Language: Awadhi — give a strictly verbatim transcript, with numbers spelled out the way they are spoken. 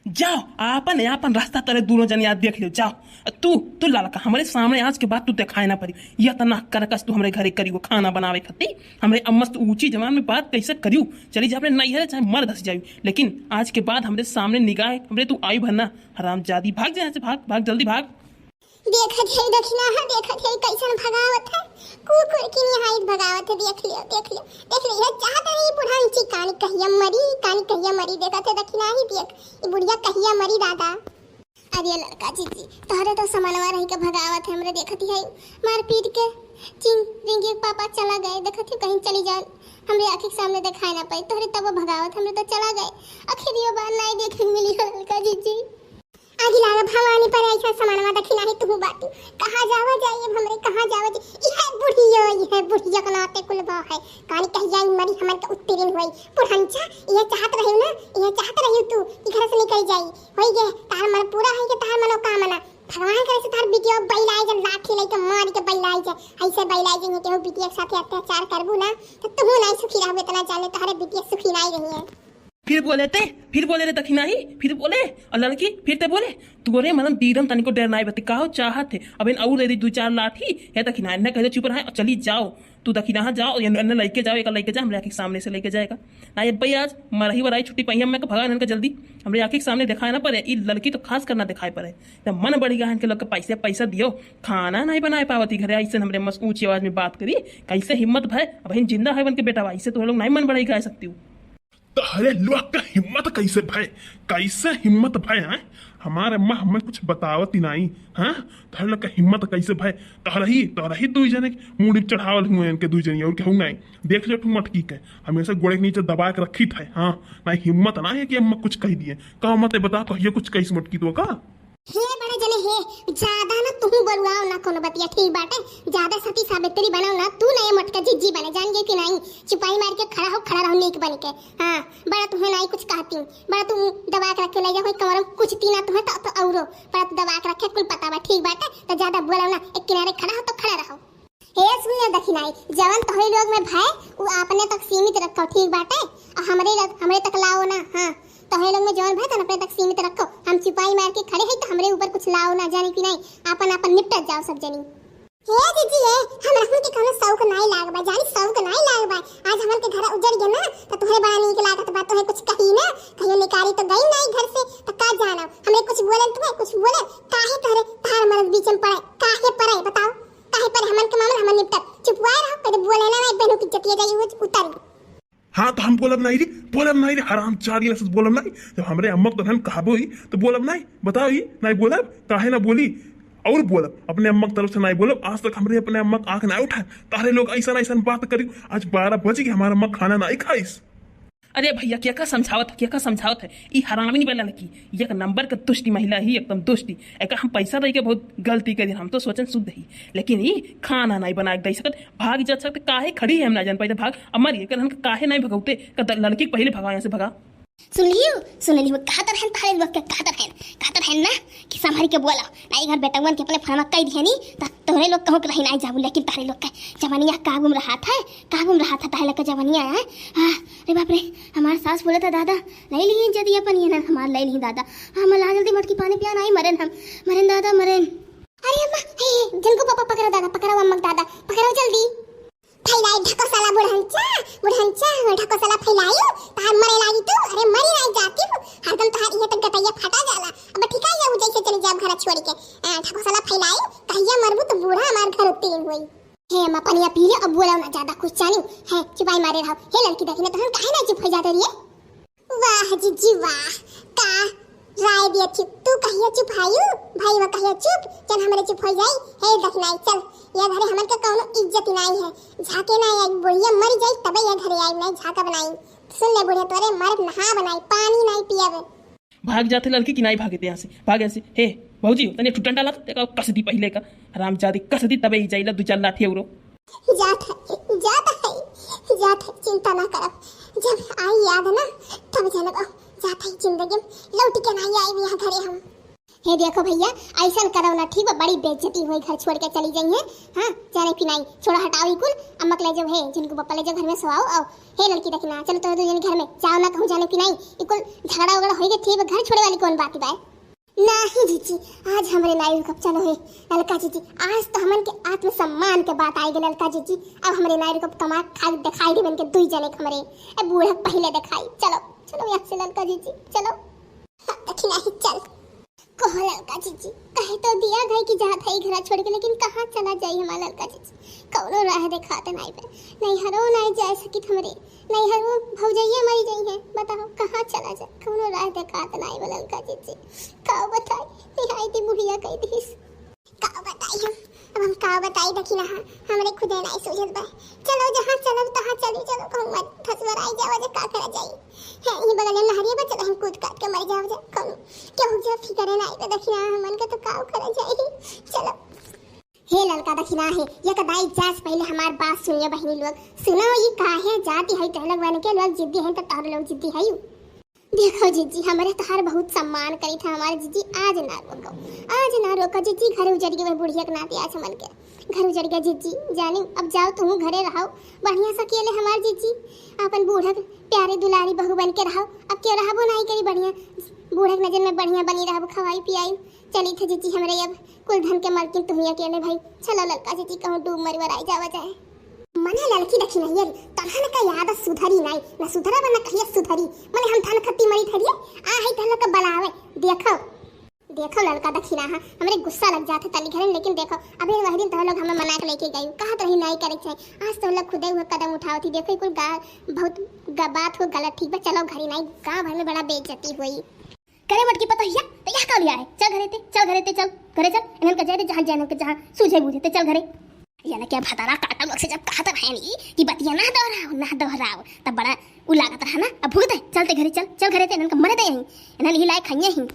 जाओ, आपन, आपन रास्ता तरे दूनो जने आज देख लियो, जाओ। तू, तू ललका, हमरे सामने आज के बाद तू देखाए ना परी। यतना करकस तू हमरे घरे करियो खाना बनावे खातिर, हमरे अम्मा से ऊंची जबान में बात कैसे करियो? चली जा अपने नैहरे, चाहे मर धस जाई, लेकिन आज के बाद हमरे सामने निगाह हमरे तू आई भर ना। हरामजादी, भाग जा यहाँ से, भाग, भाग, जल्दी भाग। देखत है दखिनहा, देखत है कैसन भगावत है, कुकुर की निहायत भगावत है। देख लियो, देख लियो, देख लियो, यह चाहत है ई बुढ़ांची कानी कहिया मरी, कानी कहिया मरी। देखत है दखिनहा ही, देख, ई बुढ़िया कहिया मरी दादा। अरे ललका जीजी, तोहरे तो समनवा रही के भगावत है, हमरे देखत ही है मारपीट के। चिंग, रिंकी के पापा चला गए, देखत ही कहीं चली जान, हमरे आँखी के सामने देखाए ना पाई, तोहरे तब भगावत, हमरे तो चला गए। आखिर यो बार नाई देखे मिली हो ललका जीजी। आगी लागा भवानी पर ऐसा समानवा दखिनहा ही तुहू बाटी। कहाँ जावा जाई अब हमरे, कहाँ जावा जाई? यह बुढ़ियो, यह बुढ़िया के नाते कुल बा है। कानी कहिया ई मरी हमन के उत्तीर्ण हुई। पुरहंचा, यह चाहत रही ना, यह चाहत रही तू कि घर से निकल जाई। होई गे, तार मन पूरा होई गे, तार मनोकामना। भगवान करे से तार बिटिया बैलाई जब लाठी लेके मार के बैलाई जाए। ऐसे बैलाई जाए, केहू बिटिया के साथे अत्याचार करबू ना, तो तुहू नाई सुखी रहबे, इतना जाने तोहरे बिटिया सुखी नाई रही है। फिर बोले ते, फिर बोले रे दखिनहा ही, फिर बोले। और ललकी, फिर ते बोले। तोरे मतलब दीदम तनिको डर नाई बती, काहो चाहत है? अब इन और दे दी दो चार लाठी, या दखिनहा, इन्हें कह दे चुप रहे और चली जाओ। तू दखिनहा जाओ, या इन्हें लेके जाओ, एक लेके जा, हमरे आँखी के सामने से लेके जाएगा। ना ये भाई आज मरही वराई छुट्टी पाई, हम मैं भगा इनका जल्दी, हमरे आँखी के सामने दिखाए ना पड़े। ई ललकी तो खास कर ना दिखाए पड़े। जब मन बढ़ गया है इनके लोग के पैसे, पैसा दियो, खाना नहीं बनाए पावती घरे, ऐसे हमरे मस ऊंची आवाज में बात करी, कैसे हिम्मत भय? अब जिंदा है बन के बेटा, ऐसे तो लोग नहीं मन बढ़ाई गा सकती हूँ। तहरे लोग का हिम्मत कैसे भय, कैसे हिम्मत भय है? हमारे माँ हमें कुछ बतावत ही नहीं, हाँ? तहरे लोग का हिम्मत कैसे भय? तहरा ही, तहरा ही दुई जने के मूड़ी पे चढ़ावल हुए इनके दुई जने, और केहू नहीं। देख ले तू मटकी के, हमेशा गोड़े के नीचे दबा के रखी थे, हाँ? नहीं हिम्मत ना है कि अम्मा कुछ कह दिए। का मत बता, कहिए कुछ कैसे मटकी तो का? हे बड़े जने हे, ज्यादा ना तुहू बरुआओ ना कोनो बतिया, ठीक बाटे? ज्यादा सती सावित्री बनाओ ना, तू ना ये मोटका जिज्जी बने, जान गए कि नहीं? चुपाई मार के खड़ा हो, खड़ा रहो नीक बन के। हाँ, बड़ा तुम्हें नाई कुछ कहती, बड़ा तुम दबा के रखे ले जाओ, कोई कमर में कुछ तीना तुम्हें तो, तो औरो, बड़ा तू दबा के रखे, कुल पता बा, ठीक बाटे? तो ज्यादा बोलो ना, एक किनारे खड़ा हो तो खड़ा रहो। हे सुन ले दखिनहा ही, जवन तोहरे लोग में भय, उ अपने तक सीमित रखो, ठीक बाटे? और हमरे लग-, हमरे तक लाओ ना, हाँ, तोहरे लोग में जवन भय, तन अपने तक सीमित रखो। हम चुपाई मार के खड़े हैं, तो हमरे ऊपर कुछ लाओ ना, जाने कि नहीं, आपन आपन निपटत जाओ सब जनी। हे जीजी, हे, हमरा के कोनो शौक नाई लाग बा, जानी शौक नाई लाग बा। आज हमन के घर उजड़ गया ना, तो तुहे बड़ा नीक लागत बा, तुहे कुछ कही ना, कहियो निकारी तो गई नाई घर से, तो का जाना, हमरे कुछ बोलन तुहे, कुछ बोले, काहे तोहरे, तार मरद बीच में पड़े, काहे पड़े, बताओ? काहे पर हमन के मामला हमन निपटब। चुपवाए रहो, कदे बोले ना, नहीं बहनों की जतिया जाई, वो उतारी। हाँ, तो हम बोलब नहीं रे, बोलब नहीं रे, हराम चारी लसत बोलब नहीं। जब हमरे अम्मक तोहन कहबो ही, तो बोलब नहीं, बताओ ही, नहीं बोलब, काहे ना बोली? और बोलब, अपने अम्मक तरफ से नहीं बोलब। आज तक हमरे अपने अम्मक आँख नहीं उठाए। तारे लोग ऐसा ऐसा बात करी, आज बारह बज गए, हमारा अम्मक खाना नहीं खाइस। अरे भैया, क्या का समझावत है, क्या का समझावत है? ई हरामी नहीं बनल की, एक नंबर के दुष्टी महिला ही, एकदम दुष्टी। एका हम पैसा दे के बहुत गलती करी, हम तो सोचन शुद्ध ही, लेकिन ई खाना नहीं बना के दे सकत, भाग जा सकत, काहे खड़ी है हम ना जान पाई, भाग। अमर ये कर हम काहे नहीं भगौते, का द-, लड़की के पहले भगा यहाँ से, भगा। सुन लियो, सुन लियो, कहत रहन तारे लोग के, कहत रहन, कहत रहन ना कि संभाल के बोला, नहीं घर बेटवन के अपने फरमा कह दिया नी, त तोहरे लोग कहूँ के रही नहीं जाबू, लेकिन तारे लोग के जवनिया काबू में रहा था, काबू में रहा था, तारे लोग के जवनिया है। हाँ, अरे बाप रे, हमार सास बोला था दादा, ले ली जदी अपन ये ना, हमार ले ली दादा, हम ला जल्दी मटकी पानी पिया, नहीं मरेन हम, मरेन दादा, मरेन। अरे अम्मा, हे, हे, जनको पापा पकड़ो दादा, पकड़ो अम्मा दादा, पकड़ो जल्दी। फैलाई ढकोसला बुढ़ंचा, बुढ़ंचा, ढकोसला फैलायु, तार मरे लागी तू, अरे मरी नाई जाती हूँ, हरदम तोहार इहे तक गटैया फटा जाला। अब ठिकाई जाऊ जैसे चली जाब घर छोड़ के। आ, ढकोसला फैलायु, कहिया मरबू तो बूढ़ा हमार घर उत्तीन हुई। हे अम्मा पनिया पी ले, अब बोला ना ज्यादा कुछ जानी। है चुपाई मारे रहो। हे लड़की देखी ना, तो हम काहे ना चुप हो जाते रहिए? वाह जीजी वाह, का राय दिया चुप, तू कहिया चुप हायू, भाई वो कहिया चुप, जन हमरे चुप हो जाई। हे दखिनाई चल, ये घरे हमन के कौनो इज्जत नाई है, झाके ना आई, बुढ़िया मर जाई तबे ये घरे आई, नहीं झाका बनाई। सुन ले बुढ़िया, तोरे मरब नहा बनाई, पानी नहीं पियब। भाग जाते लड़की कि नाई भागे ते यहाँ से, भाग यहाँ से। हे भौजी, तने ठुटन डाला तो देखा कस दी पहले का, हरामजादी कस दी तबे ही जाइला दो चार लाठी औरो। जात है, जात है, जात है, चिंता ना करब। जब आई याद ना, तब जानब। जात है जिंदगी में लौट के ना आई यहाँ घरे हम। हे देखो भइया, अइसन करउ ना, ठीक बा? बड़ी बेइज्जती होई, घर छोड़ के चली जइहैं। हाँ, जाने कि नाहीं, छोड़ो, हटाओ ई कुल। अम्मा के लइ जाओ, हे झिनकू पप्पा लइ जाओ, घर में सोवाओ। अउ हे ललकी दखिना, चलो तोहरे दुइ जनी घर में, जाओ ना कहूँ, जाने कि नाहीं, ई कुल झगड़ा उगड़ा होई के ठीक बा, घर छोड़े वाली कौन बात बा? नाहीं जीजी, आज हमरे नाहीं रुकब। चलो हे ललका जीजी, आज तो हमन के आत्मसम्मान के बात आइ गै ललका जीजी। अब हमरे नाहीं रुकब, कमा खाइ देखाइ देब इनके दुइ जने के हमरे। ए बूढ़ा पहिले देखाई, चलो, चलो यहाँ से ललका जीजी, चलो। हाँ, दखिना ही चल। कहो ललका जीजी, कहे तो दिया गई कि जात है घरा छोड़ के, लेकिन कहाँ चला जाई हमार ललका जीजी? कौनो राह देखात नाई बा, नैहरो नाई जाए सकित हमरे, नैहरो भौजैया मरी जाई है, बताओ कहाँ चला जाए? कौनो राह देखात नाई बा ललका जीजी, का बताई, निहायती बुढ़िया कह दिस। का बताई हम, अब हम का बताई दखिना, हमरे खुदे नाई सूझत बा। चलो जहाँ चलब तहाँ चली, चलो कहूँ मत फसवराई जावा जे का करा जाई। है यही बगल में नहरिया बा, चलो हम कूद काट के मर जावा जे, कहूँ केहू जे फिकरे नाई बा दखिना, हमन के तो का करा जाई। चलो। हे ललका दखिना हे, एक दाई जास पहिले हमार बात सुनियो बहिनी लोग, सुनो ई काहे जाति है तोह लोग बन के, लोग जिद्दी है तो तोहर लोग जिद्दी है। देखो जीजी, हमरे तोहार बहुत सम्मान करी था हमार जीजी, आज ना रोको, आज ना रोको जीजी, घर उजड़ गए वही बुढ़िया के नाते आज हमन के घर उजड़ गया जीजी। जानी अब जाओ तुम घरे रहो बढ़िया से अकेले हमार जीजी, अपन बूढ़क प्यारे दुलारी बहू बन के रहो, अब क्यों रहबो नहीं करी बढ़िया, बूढ़क नजर में बढ़िया बनी रहबो, खवाई पियाई। चली थे जीजी हमरे अब कुल धन के मालकिन तुही अकेले भाई। चलो ललका जीजी कहूँ डूब मरवर आई जावा जाए। मने ललकी दखिनहिया रे, तोहन का याद सुधरी नाई, न सुधरा बा न कहिया सुधरी। मने हम धन खत्ती मरी थरिये, आ है तोहन का बलावे। देखो, देखो ललका दखिना हा, हमरे गुस्सा लग जाते तली घरे, लेकिन देखो, अबे वही दिन तोह लोग हमें मना के लेके गई, कहत रही नाई करे के चाही। आज तोह लोग खुदे हुए कदम उठावती, देखो, ई कुल गा-, बहुत ग-, बात हो गलत, ठीक बा, चलो घरी नाई, गाँव भर में बड़ा बेइज्जती होई। करे मटकी पतोहिया, तो यह का लिया है? चल घरे ते, चल घरे ते, चल घरे चल। इन्हन का जाए दे जहाँ जाए, इन्हन का जहाँ सूझे बूझे ते, चल घरे। यानी क्या भतारा काटा लोग से जब कहत रहे नी कि बतिया ना दोहराओ, ना दोहराओ, तब बड़ा उ लागत रहा ना। अब भुगते, चलते घरे चल, चल घरे ते, इन्हन का मरे दे यहीं, इन्हन ही लायक खाइए ही।